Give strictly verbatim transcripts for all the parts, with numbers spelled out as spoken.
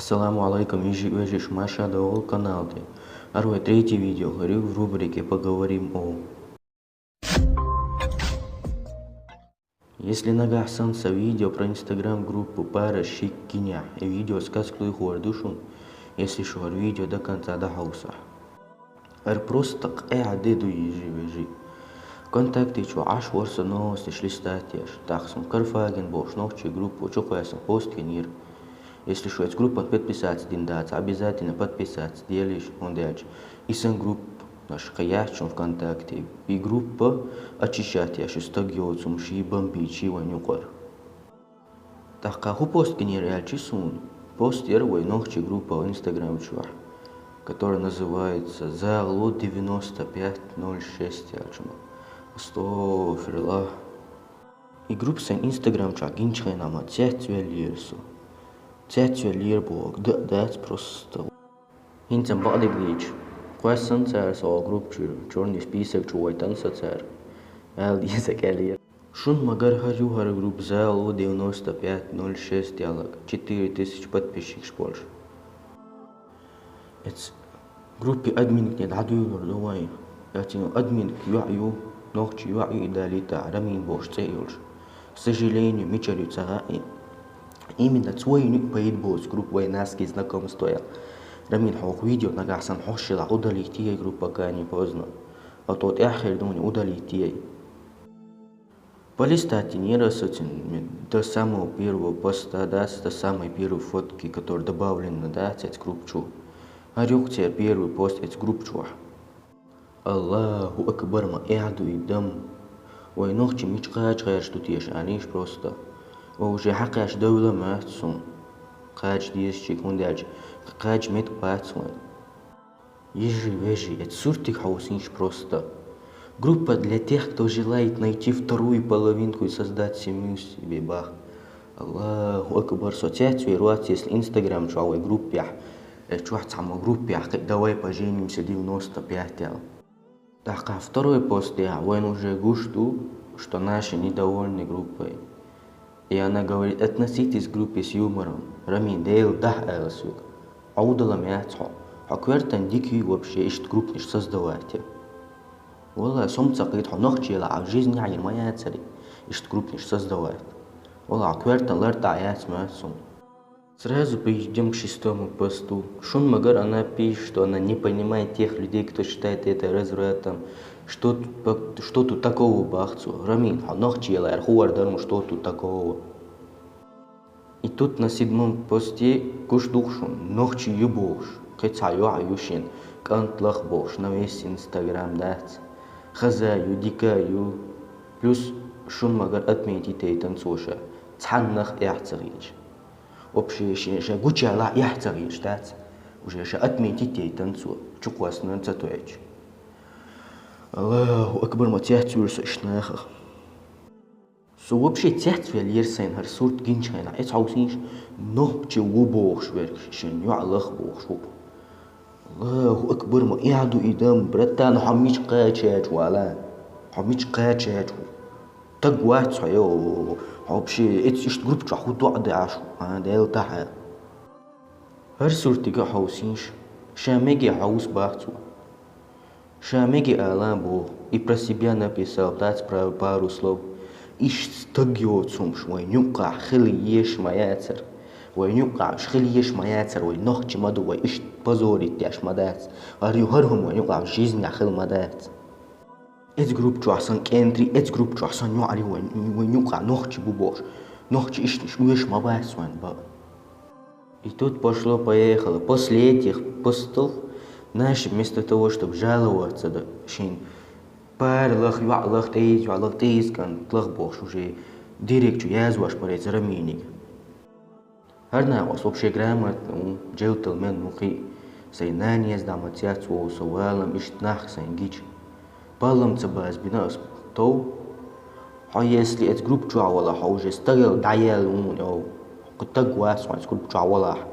Ассаламу алейкум, йижи-вежи, шу марша догӀул канал тӀа. ХӀара вай третий видео хир ю в рубрике «Поговорим о». Если нагахь санна са видео про Instagram группу «Пара ши кхинехь», и видео сказка луй хӀор ду шун, если шу хӀара видео до конца дахьовсахь. ХӀара просто къаьхьа де ду, йижи-вежи. ВКонтакте чу Ӏаш вара со новостеш листать еш, тӀаккха сона Карфаген бохуш нохчий группо чу кхоьссина пост гинера. Если шу эцу группан подписаться дина дац, обязательно подписаться делийша, хӀунда аьлча и сан группанаш кхин яц шун ВКонтакте. И группа очищать еш ю стаг йоцу хӀумаш, и бомбийчи вайн юкъара. ТӀаккха хӀун пост гинера аьлчи суна? Пост яра вай нохчий группа Instagram чохь, которая называется «ЗагӀло девяносто пять ноль шесть» аьлча ма. Астагфируллах. И группа сайн Instagram чохь гинчу хенахь ма цецвеллера со. Цецвеллера боху, дан а дац просто. ХӀинца бакъдерг дийча, кхоьссина цара со оха группа чуьра, чёрный список чу вайтина со цара. Ала деза кӀелера. Шун ма гар хӀара ю хӀара группа «ЗагӀло девяносто пять ноль шесть» ялаг, четыре тысячи подписчикаш болуш. Эцу группи админкане дӀадуьйлур ду вайн. Эцу админка йоӀ ю, нохчи йоӀ ю и далита Рамин бохуш цӀе а йолуш. К сожалению, мичара ю ца хаьа и. Именно цо йина ю пайда боцу группа «Вай наски знакомство» ял. Рамин, хьо оха видео нагахь санна хьош елахь удалить е и группа, пока не поздно. А то тӀаьхьа хир ду и удалить е и. Полистать йинера аса цуьнан до самого первого поста, дац, до самой первой фотки, которая добавлена, дац, эцу группа чу. ХӀара ю-кх церан первый пост эцу группа чохь. Аллаху акбар, ма эхь ду и дам. Вай нохчий мича кхача гӀерташ ду теша, аьллийша просто. Вай уже хьакхаьчча девлла моьтту суна кхача дезачуьнга, хӀунда аьлча кхача меттиг бац вайн. Йижи-вежи, эцу суртиг хьовсийша просто. Группа для тех, кто желает найти вторую половинку и создать семью себе, бах. Аллаху акбар, со цецвер вац, если Instagram чохь вай группехь, э, чохь цхьамма группехь кхин «Давай поженимся девяносто пять» аьлла. ТӀаккха второй пост яхь, вайн уже гуш ду, что наши недовольны группой. И она говорит: «Относитесь к группе с юмором». Рамин, Дела дахь, аьлла соьга. Ӏовдалам яц хьо. Хьо коьртан дика ю вообще иштта группанаш создавать. Валла, со-м ца кхета, хьо нохчи елахь а жизнь яхьийна ма яцара иштта группанаш создавать. Валла, хьо коьртан лартӀахь яц моьтту суна. Сразу перейдём к шестому посту. Шун ма гар, она пишет, что она не понимает тех людей, кто считает это развратом. Что тут, по- что тут такого, бах цо? Рамин, хьо нохчи елахь а, хӀун вар дар ма, что тут такого? И тут на седьмом посте гуш ду-кх шуна, нохчи ю бохуш, кхин цхьа йоӀ ю шен, кӀант лаха бохуш, на весь Instagram, дац. Хаза ю, дика ю. Плюс шун ма гар, отметить яйтина цо ша, цхьаннах эхь ца хилча. Вообще, шен, шен гучаялахь эхь ца хилча, дац? Уже ша отметить яйтина цо, чукхоссанан ца тоьча. Аллаху акбар, ма цецвер со иштта нахах. Со вообще цецвеллера сайна хӀара сурт гинчу хенахь, эцу хьовсийша, нохчи ву бохуш верг, шен йоӀ лаха бохуш ву. Аллаху акбар, ма эхь ду и дам, братан, хьо мича кхача гӀерташ ву, ала? Хьо мича кхача гӀерташ ву? Таг вац хьо, йо, хьо вообще эцу иштта группа чохь хӀун доӀа деш ву, а, Дела тахьа. ХӀара суртига а хьовсийша, ша меге хьовса, бах цо. Ша меге ала а боху, и про себя написал, дац, про пару слов. Иштта стаг йоцу хӀумаш вайн юккъахь хила езаш ма яцара. Вайн юккъахь уьш хила езаш ма яцара, вай нохчи ма ду, вай иштта позорить деш ма дац. ХӀара ю хӀара хӀума вайн юккъахь жизнехь хила ма дац. Эцу группа чохь сан кӀентий, эцу группа чохь сан йоӀарий вайн, вайн юккъахь нохчи бу бохуш. Нохчи иштта уьш оьшуш ма бац вайн, бакъ. И тут пошло-поехало. После этих постов наши, вместо того, чтобы жаловаться, да, шен пара лаха, йоӀ лаха, тӀеиза йоӀ лаха, тӀеиза кӀант лаха бохуш, уже директ чу язвеш бара эцу Раминиг. ХӀара накъост вообще грамотный ву, джентльмен ву кхин. Сайн нанас дӀа ма цецволу со валам иштта нах сайн гича. Баллам ца базбина ас тов. Хьо если эцу группа чохь валахь, хьо уже стагал дӀаяьлла ву, йо. Кху таг вац хьо эцу группа чохь валахь.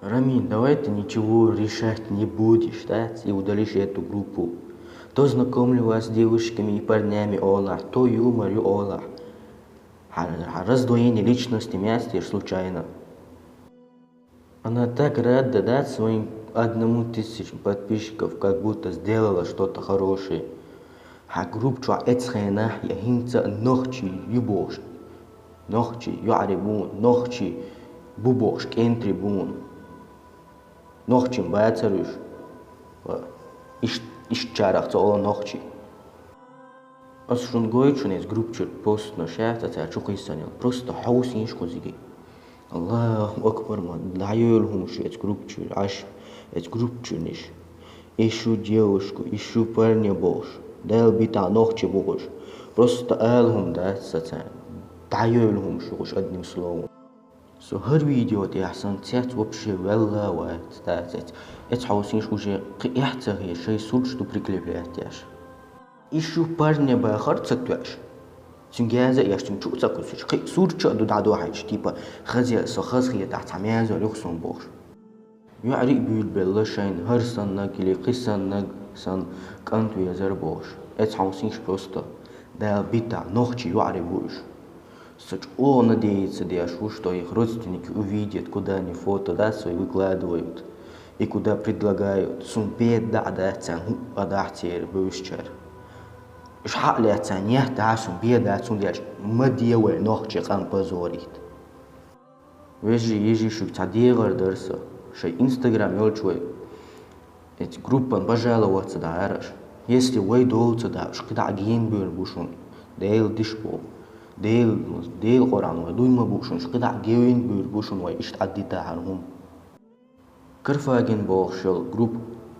Рамин, давай ты ничего решать не будешь, дац, и удалишь эту группу. То знакомлю вас с девушками и парнями олахь, то юмор ю олахь. Хьан, хьан раздвоение личности ма яц те случайно? Она так рада, да, своим одному тысячам подписчиков, как будто сделала что-то хорошее. Хьа групп чу эцхенахь я хӀинца а нохчий ю бохуш. Нохчий юӀари бу, нохчий бу бохуш кӀентри бу. Нохчим бацар уьш. Ва иш-, ишчарах ца олу нохчий. Ас шуна гойту шуна эс группчуьра постно шаьта цара чу кхийсанел. Просто хьовсийша кхузиге. Аллаху акбар, ма дӀайойла хӀума шу эц группчуьра, Ӏаш, эц группчуьрниш. И шу девушку, и шу парня бохуш. Дала битахь нохчи бу уьш. Просто ала хӀума дац сацара. ДӀайойла хӀума шу уьш, одним словом. Со хӀара видео тӀехь сан цец вообще ваьлла вац, дац эц. Эц хьовсийша уже кхин эхь ца хе, шайн сурташ ду прикреплять деш. И шу парня бахар ца тоьаш. Цуьнга яза а еш, цуьнга чу а ца кхуьссуш. Кхин сурташ а ду дӀадохьуьйтуш, типа, хаза, со хаза хетахь, цхьа мязо юха суна бохуш. ЙоӀари а буьйлабелла шайна, хӀара саннаг или кхин саннаг сан кӀант везар бохуш. Эц хьовсийша просто. Дала битахь нохчий йоӀари бу уьш. Со чӀогӀа надеяться деш ву, что их родственники увидят, куда они фото, да, свои выкладывают и куда предлагают. Сун беда дӀа а дац царна, хӀуъа а дахь церан бевзачара. Уьш хьа а лаьцна, нетта дӀа сун беда дац, хӀунда аьлча ма де вай нохчий къам позорить. Вежарий, йижарий, шуьга цхьа дехар дара со. Шайн Instagram йолчу вай эцу группан бажала вац ца дахьара аша. Если вай дола ца дахь, уьш кхидӀа а генабевр бу шуна. Делан диш бу. Делан, Делан Къуръан вай дуй ма бу шуна, уьш кхидӀа а гевин бевр бу шуна вай иштта Ӏаддитахьара хӀума. Карфаген бохуш йолу групп,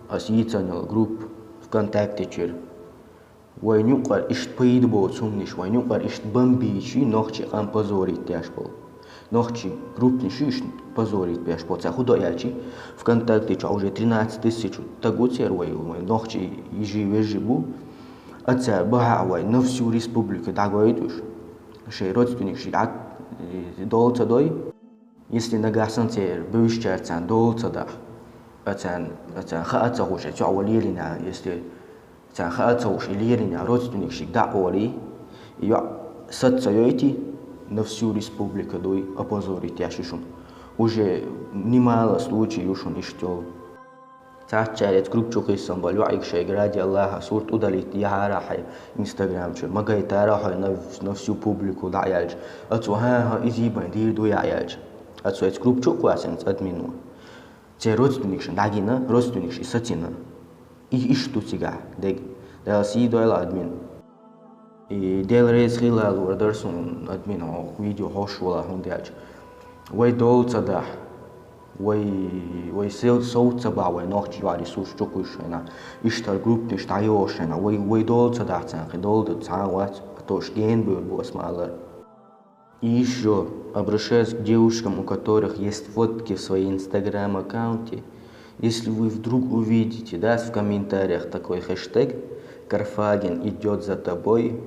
ас йийцан йолу групп ВКонтакте чуьра. Вайн юкъара иштта пайда боцу хӀуманаш, вайн юкъара иштта бомбийчий нохчий къам позорить деш болу. Нохчий группнаш ю иштта позорить беш болу. Цхьа хӀун до аьлчи, ВКонтакте чохь уже тринадцать тысяч таг ву церан вай, вай нохчий йижи вежи бу. А цара бахьа а вай на всю республику дӀагойту уьш. Шайн родственникаш Ӏад дола ца дой. Если нагахь санна церан бевзачара царна дола ца дахь, а царна, а царна хаа ца хууш, цхьаъ ван лелийна, если царна хаа ца хууш и лелийна родственникашка дӀа а олий, и йоӀ саца ца йойтий, на всю республику дуй, опозорить деш ю шуна. Уже немало случай ю шуна иштта йолу. Цхьацца чара эцу групп чу кхийссан болу йоӀиг шайга ради Аллаха сурт удалить яхьара хьайн Instagram чуьра, ма гайтара хьо на, на всю публику дӀа а яьлча. Ацо, хӀан-хӀа, изий байн дийр ду яхь яьлча. Ацо эцу групп чу а кхоьссина админо. Церан родственникашна дӀагина, родственникаш и сацина. И иштта ду цигахь дег. Дала сий дойла админ. И Дела реза хила лур дара суна админ хьо видео хьош вала, хӀунда аьлча вай дола ца дахь, вай, вай сел-, сов ца бахь, вай нохчий йоӀ ресурс чу кхуьйсуш хьайна, иштта группнаш дӀайохуш хьайна, вай, вай дола ца дахь царна, кхин дола дан цхьа а вац, а то уьш гена бевр бу ас ма аллара. И ещё, обращаюсь к девушкам, у которых есть фотки в своей Instagram-аккаунте. Если вы вдруг увидите, да, в комментариях такой хэштег «Карфаген идёт за тобой»,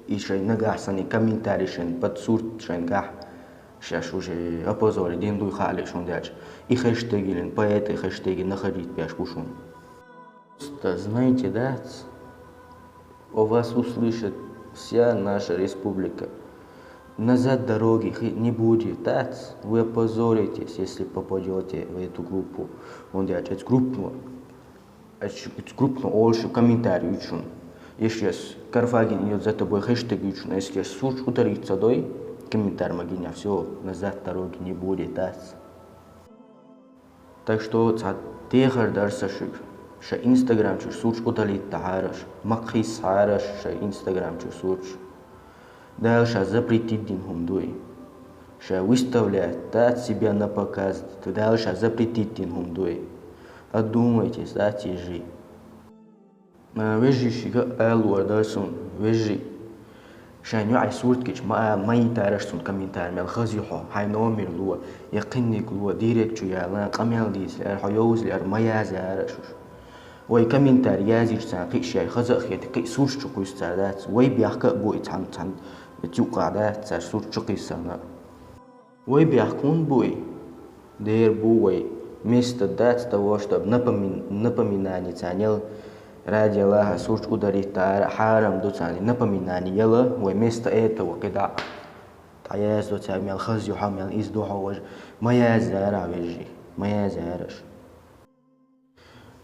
и шайн нагахь санна и комментарий шайн под сурт шайн гахь, шаьш уже опозорить дина дуй хаале шуна дечу. И хэштег или поэты хэштеги находить беш бу шуна. Просто знаете, да, о вас услышит вся наша республика. Назад дороги хи-, не будет, да, вы опозоритесь, если попадёте в эту группу. Он я эцу группу, эцу группу олуш комментарий уьтшун. Если Карфаген идёт за тобой хэштег уьтшун, если сурт удалить ца дой, комментарий ма гина, всё, назад дороги не будет, да. Так что цхьа дехар дара сан шуьга. Шайн Instagram чуьра сурташ удалить дахьара аша, ма кхийсхьара аша шайн Instagram чуьра сурташ. Дала ша запретить дина хӀума дуй. Ша выставлять, да, себя на показ, Дала ша запретить дина хӀума дуй. Одумайтесь, да, тижи. А, вежарий, шуьга ала лур дара суна, вежарий. Шайн йоӀе сурт гича ма а, ма йитараш цунна комментарий, мел хаза ю хьо, хьайн номер ло, я кхинниг ло, директ чу яла, къамел дийцалера, хьо йовзалера, ма язъяра аша уьш. Вай комментарий язйича царна кхин шайн хаза а хета, кхин сурташ чу кхуьссу цара дац. Вай бехка а бу и цхьана, цхьана юкъа дац, цара сурт чу кхийссана. Вай бехк хӀунда буй? Дера бу вай. Вместо дац того, чтобы напомин-, напоминание царна яла, ради Аллаха, сурташ удалить дара, хьарам ду царна. Напоминание яла, вай вместо этого кхидӀа дӀаяздо цара, мел хаза ю хьо, мел иза ду хьо, важа. Ма язъяра, вежарий. ма яза яра аша.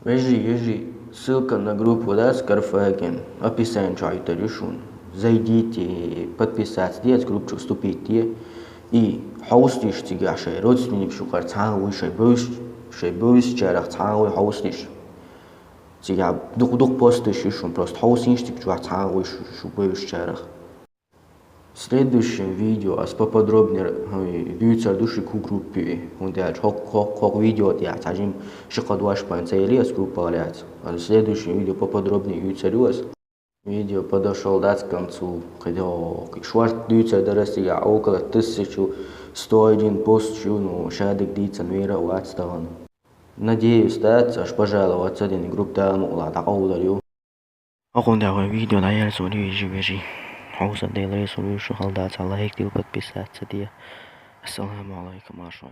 Вежарий, вежарий, ссылка на группу дац Карфаген, описание чу Ӏоттар ю шуна. Зайдите, подписаться де, группа чу вступить де. И хьовсалаш цига шоай родственникаш юкъара цхьана вуй, шоай бевзаш-, шоай бевзачарах цхьана вуй хьовсалаш. Цига дукха-дукха посташ ю шуна, просто хьовсалаш цига чу цхьана вуй шу, шу бевзачарах. Следующем видео аз поподробнее, хӀай, дуьйцар ду шуга хӀу группа я, хӀунда аьлча хӀокху, хӀокху, хӀокху видео тӀехь цхьа жима ши-кхо дош бан ца елира ас группах лаьцна. Следующем видео поподробнее юьйцар ю ас. Видео подошёл дац к концу, кхидӀа шорта дуьйцар дара ас цига, около тысяча сто один пост ю, ну, шадерг дийцина вер а вац тахана. Надеюсь, дац, аша, пожалуй, оцу дийнахь группа Дала мукъалахь дӀакъовлур ю. ХӀокхуьнан тӀехь вайн видео дӀаерзор ю, вежарий, вежарий. Хьовсал делахь, реза хуьлуш ю, хала дацахь лайк дила, подписаться де. Ассаламу алайкум, маршо.